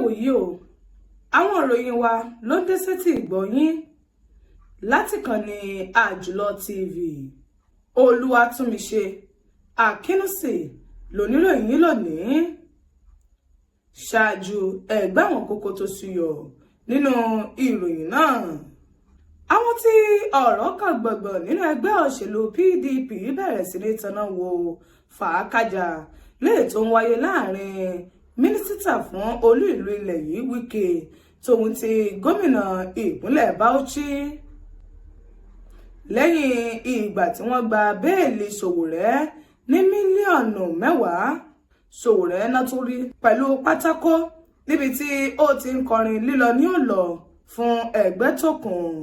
Ìwòyí o. Àwọn ìròyìn wa ló ń dé sétí ìgbọ́ yín láti kànnì Àjùlọ TV. Olúwatúnmiṣe Akínúsì lóníròyìn yín lónìí. Ṣáájú, ẹ̀gbẹ́ àwọn kókó tó ṣúyọ nínú ìròyìn náà. Àwọn tí ọ̀rọ̀ kàn gbọ̀ngbọ̀n nínú ẹgbẹ́ òṣèlú PDP bẹ̀rẹ̀ sí ní taná wo fàákájà léè tó ń wáyé láàrin mínísítà fún olú ìlú ilẹ̀ yìí, Wike, tòun ti gómìnà ìpínlẹ̀ Bauchi, lẹ́yìn ìgbà tí wọ́n gba béèlì Sowore ní mílíọ̀nù 10. Sowore náà tún rí pẹ̀lú pátákó níbi tí ó ti ń kọrin "Lílọ ní òlò fún Ẹgbẹ́tókun".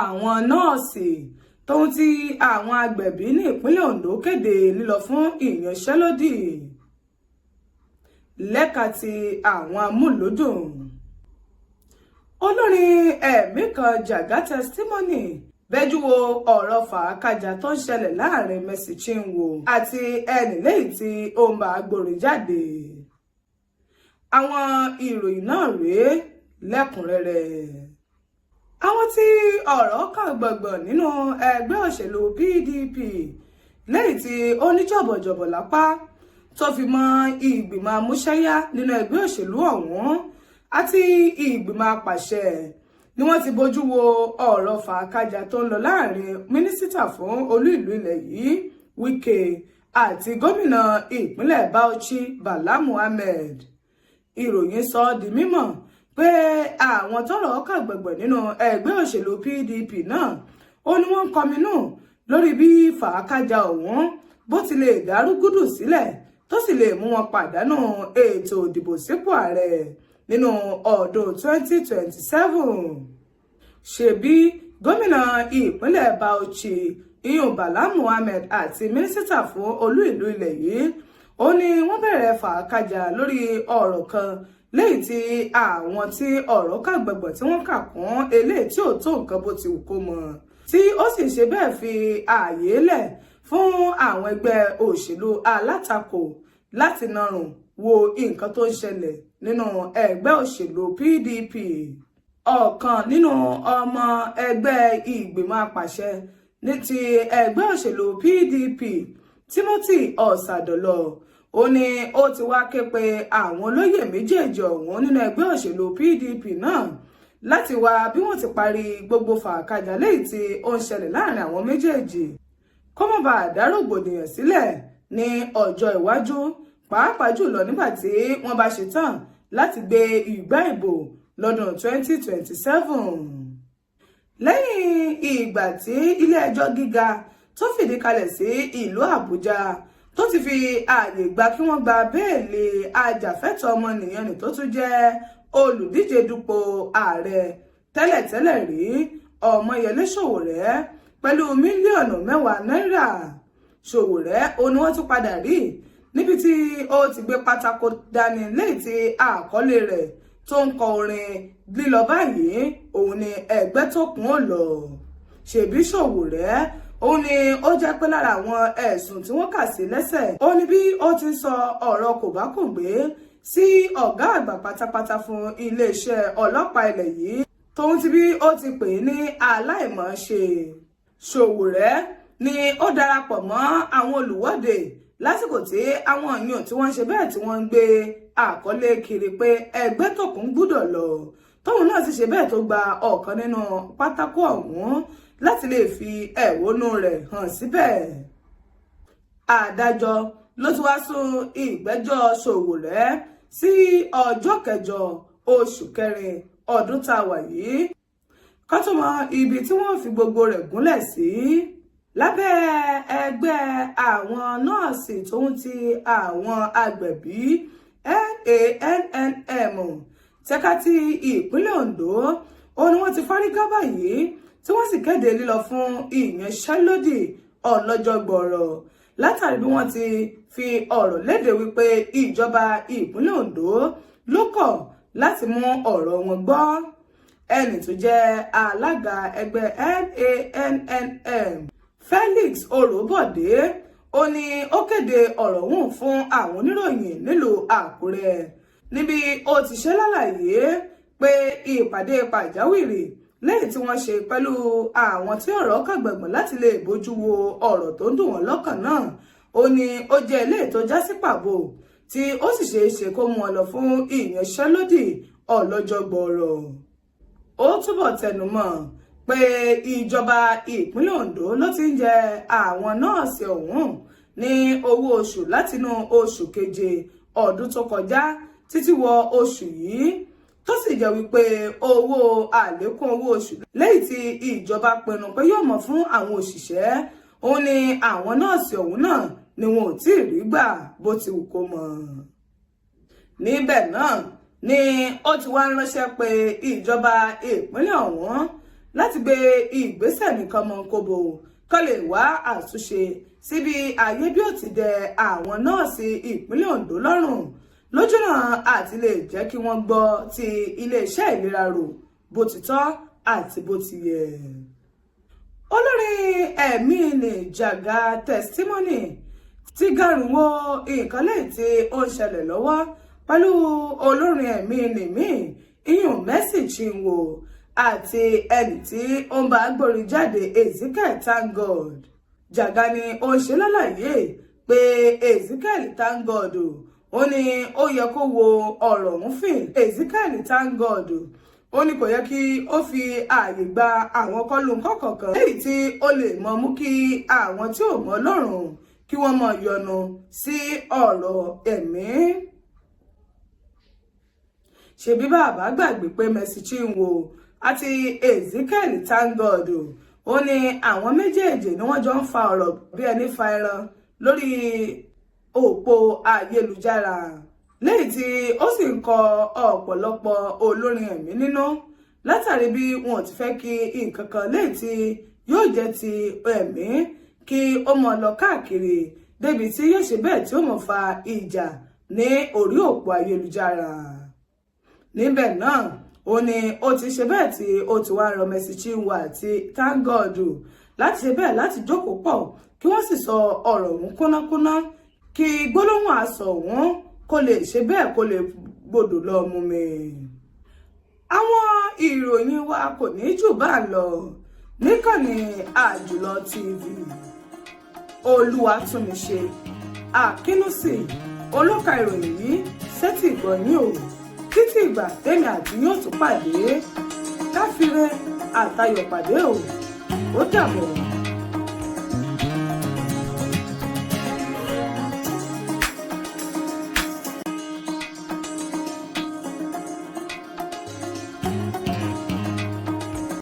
Àwọn nọ́ọ̀sì tóun ti àwọn agbẹ̀bí ní ìpínlẹ̀ Ondo kéde lílọ fún ìyanṣẹ́lódì. Lẹ́ka ti àwọn amúlùúdùn, olórin ẹ̀mí kan, Jaga Testimony, bẹ́jú wo ọ̀rọ̀ fàákàjà tó ń ṣẹlẹ̀ láàrin Mercy Chinwo àti ẹnì lẹ́yìn tí ó ń bá gbòòrìn jáde. Àwọn ìròyìn náà rèé lẹ́kùnrẹ́rẹ́. Àwọn tí ọ̀rọ̀ kàn gbọ̀ngbọ̀n nínú ẹgbẹ́ òṣèlú PDP, lẹ́yìn tí ó ní jọ̀bọ̀jọ̀bọ̀ lápá, tó fi mọ́ ìgbìmọ̀ amúṣẹ́yá nínú ẹgbẹ́ òṣèlú ọ̀hún àti ìgbìmọ̀ apàṣẹ, ni wọ́n ti bójú wo ọ̀rọ̀ fàákájà tó ń lọ láàrin mínísítà fún olú ìlú ilẹ̀ yìí, Wike, àti gómìnà ìpínlẹ̀ Bauchi, Bala Muhammed. Ìròyìn sọ ọ́ di mímọ̀ pé àwọn tọ́rọ̀ kàn gbọ̀ngbọ̀n nínú ẹgbẹ́ òṣèlú PDP náà, ó ní wọ́n ń kọminú lórí bí fàákájà ọ̀hún bó ti lè dárúgúdù sílẹ̀, tó sì lè mú wọn pàdánù ètò ìdìbò sípò ààrẹ nínú ọdún 2027. Ṣebí gómìnà ìpínlẹ̀ Bauchi, iyun Bala Muhammed, àti mínísítà fún olú ìlú ilẹ̀ yìí, ó ní wọ́n bẹ̀rẹ̀ fàákájà lórí ọ̀rọ̀ kan lẹ́yìn tí àwọn tí ọ̀rọ̀ kà gbọ̀ngbọ̀n tí wọ́n kà kún eléyìí tí ò tó nǹkan bó ti wù kó mọ̀, tí ó sì ṣe bẹ́ẹ̀ fi ààyè lẹ̀ fún àwọn ẹgbẹ́ òṣèlú alátakò láti narùn wo nǹkan tó ń ṣẹlẹ̀ nínú ẹgbẹ́ òṣèlú PDP. Ọ̀kan nínú ọmọ ẹgbẹ́ ìgbìmọ̀ apàṣẹ ní ti ẹgbẹ́ òṣèlú PDP, Timothy Ọ̀sàdọ̀lọ̀, ó ní ó ti wá ké pe àwọn olóyè méjèèjì ọ̀hún nínú ẹgbẹ́ òṣèlú PDP náà láti wá bí wọ́n ti parí gbogbo fàákàjà léyìí tí ó ń ṣẹlẹ̀ láàrin àwọn méjèèjì, kó má bàa dá rògbòdìyàn sílẹ̀ ní ọjọ́ iwájú, pàápàá jùlọ nígbà tí wọ́n bá ṣetán láti gbé ìgbà ìbò lọ́dún 2027. Lẹ́yìn ìgbà tí ilé-ẹjọ́ gíga tó fìdí kalẹ̀ sí ìlú Àbújá tó ti fi ààyè gba kí wọ́n gba béèlì ajàfẹ́tọ̀ọ́ ọmọnìyàn ní tó tún jẹ́ olùdíje dupò ààrẹ tẹ́lẹ̀tẹ́lẹ̀ rí, Ọmọyẹlé Sowore, pẹ̀lú mílíọ̀nù 10 náírà, Sowore òun ni wọ́n tún padà rí níbi tí ó ti gbé pátákó dání lẹ́yìn tí àkọlé rẹ̀ tó ń kọ orin "Lílọ báyìí òun ni Ẹgbẹ́tókun ó lọ". Ṣèbí Sowore òun ni ó jẹ́ pé lára àwọn ẹ̀sùn tí wọ́n kà sí lẹ́sẹ̀, ó ní bí ó ti sọ ọ̀rọ̀ kòbákùngbé sí ọ̀gá àgbà pátápátá fún iléeṣẹ́ ọlọ́pàá ilẹ̀ yìí, tóun ti bí ó ti pè é ní aláìmọ̀ọ́ṣe. Sowore ni ó darapọ̀ mọ́ àwọn olùwọ́de lásìkò tí àwọn èèyàn tí wọ́n ń ṣe bẹ́ẹ̀ tí wọ́n ń gbé àkọlé kiri pé Ẹgbẹ́tókun gbúdọ̀ lọ, tóun náà sì ṣe bẹ́ẹ̀ tó gba ọ̀kan nínú pátákó ọ̀hún láti lè fi ẹ̀hónú rẹ̀ hàn síbẹ̀. Adájọ́ ló ti wá sún ìgbẹ́jọ́ Sowore sí ọjọ́ 8 oṣù kẹrin ọdún tá a wà yìí, ká tó mọ ibi tí wọ́n fi gbogbo rẹ̀ gúnlẹ̀ sí. Lábẹ́ ẹgbẹ́ àwọn nọ́ọ̀sì tóun ti àwọn agbẹ̀bí, NANNM, tẹ́ka ti ìpínlẹ̀ Ondo, ó ní wọ́n ti fárígá báyìí, tí wọ́n sì kéde lílọ fún ìyanṣẹ́lódì ọlọ́jọ́ gbọ̀ọ̀rọ̀, látàrí bí wọ́n ti fi ọ̀rọ̀ léde wípé ìjọba ìpínlẹ̀ Ondo ló kọ̀ láti mú ọ̀rọ̀ wọn gbọ́. Ẹni tó jẹ́ alága ẹgbẹ́ NANNM, Felix Orobode, ó ní ó kéde ọ̀rọ̀ ọ̀hún fún àwọn oníròyìn nílùú Àkúrẹ́. Níbi ó ti ṣe lálàyé pé ìpàdé pàjáwìrì lẹ́yìn tí wọ́n ṣe pẹ̀lú àwọn tí ọ̀rọ̀ kàn gbọ̀ngbọ̀n láti lè bójú wo ọ̀rọ̀ tó ń dùn wọ́n lọ́kàn náà, ó ní ó jẹ́ ilé tó já sí pàbó, tí ó sì ṣeé ṣe kó mú wọn lọ fún ìyanṣẹ́lódì ọlọ́jọ́ gbọọrọ. Ó túbọ̀ tẹnumọ́ pé ìjọba ìpínlẹ̀ Ondo ló ti ń jẹ àwọn nọ́ọ̀sì ọ̀hún ní owó oṣù látinú oṣù keje ọdún tó kọjá títí wọ oṣù yìí, tó sì jẹ́ wípé owó àlékún owó oṣù lẹ́yìn tí ìjọba pinnu pé yóò mọ̀ fún àwọn òṣìṣẹ́ òun ni àwọn nọ́ọ̀sì ọ̀hún náà ni wọn ò tí ì rí gbà bó ti wù kó mọ̀. Níbẹ̀ náà ni ó ti wá ránṣẹ́ pé ìjọba ìpínlẹ̀ ọ̀hún láti gbé ìgbésẹ̀ nìkan mọ́ kóbó kó lè wá àtúnṣe síbi ayé bí ó ti dẹ àwọn nọ́ọ̀sì ìpínlẹ̀ Ondo lọ́rùn, lójúnà àti lè jẹ́ kí wọ́n gbọ́ ti iléeṣẹ́ ìlera rò bó ti tọ́ àti bó ti yẹ. Olórin ẹ̀mí ní Jaga Testimony ti gàrúnwó nǹkan lẹ́yìn tí ó ń ṣẹlẹ̀ lọ́wọ́ pẹ̀lú olórin ẹ̀mí nìmí iyùn Mercy Chinwo àti ẹni tí ó ń bá gbórin jáde, Ezekiel Thank God. Jaga ni ó ń ṣe lálàyé pé Ezekiel Thank God, ó ní ó yẹ kó wo ọ̀rọ̀ ọ̀hún fìn. Ezekiel Thank God, ó ní kò yẹ kí ó fi ààyè gba àwọn kọlù kọ̀ọ̀kan léyìí tí ó lè mọ mú kí àwọn tí ò mọ Ọlọ́run kí wọ́n mọ yọnu sí ọ̀rọ̀ ẹ̀mí. Ṣebí bàbá gbàgbé pé Mercy Chinwo àti Ezekiel Thank God, ó ní àwọn méjèèjì ni wọ́n jọ ń fa ọ̀rọ̀ bí ẹni fa ẹran lórí òpó ayélujára, léyìí tí ó sì ń kọ ọ̀pọ̀lọpọ̀ olórin ẹ̀mí nínú, látàrí bí wọn ò ti fẹ́ kí nǹkan kan léyìí tí yóò jẹ́ ti ẹ̀mí kí ó mọ̀ lọ káàkiri débi tí yóò ṣe bẹ́ẹ̀ tí ó mọ̀ fa ìjà ní orí òpó ayélujára. Níbẹ̀ náà, ó ní ó ti ṣe bẹ́ẹ̀ tí ó ti wá rọ Mercy Chinwo àti Thank God láti ṣe bẹ́ẹ̀ láti jókòó pọ̀, kí wọ́n sì sọ ọ̀rọ̀ ọ̀hún kúnnákúnná, kí gbólóhùn asọ̀ ọ̀hún kó lè ṣe bẹ́ẹ̀ kó lè gbọ́dọ̀ lọ mú mi. Àwọn ìròyìn wa kò ní jù bá lọ níkànnì Àjùlọ TV. Olúwatúnmiṣe Àkínúsì olóka ìròyìn yìí sétí ìgbọ̀nyín o. Títí ìgbà tẹ́mi àti yóò tún pàdé, káfíńrẹ́ àtayọ̀ pàdé o. Ó dàbọ̀.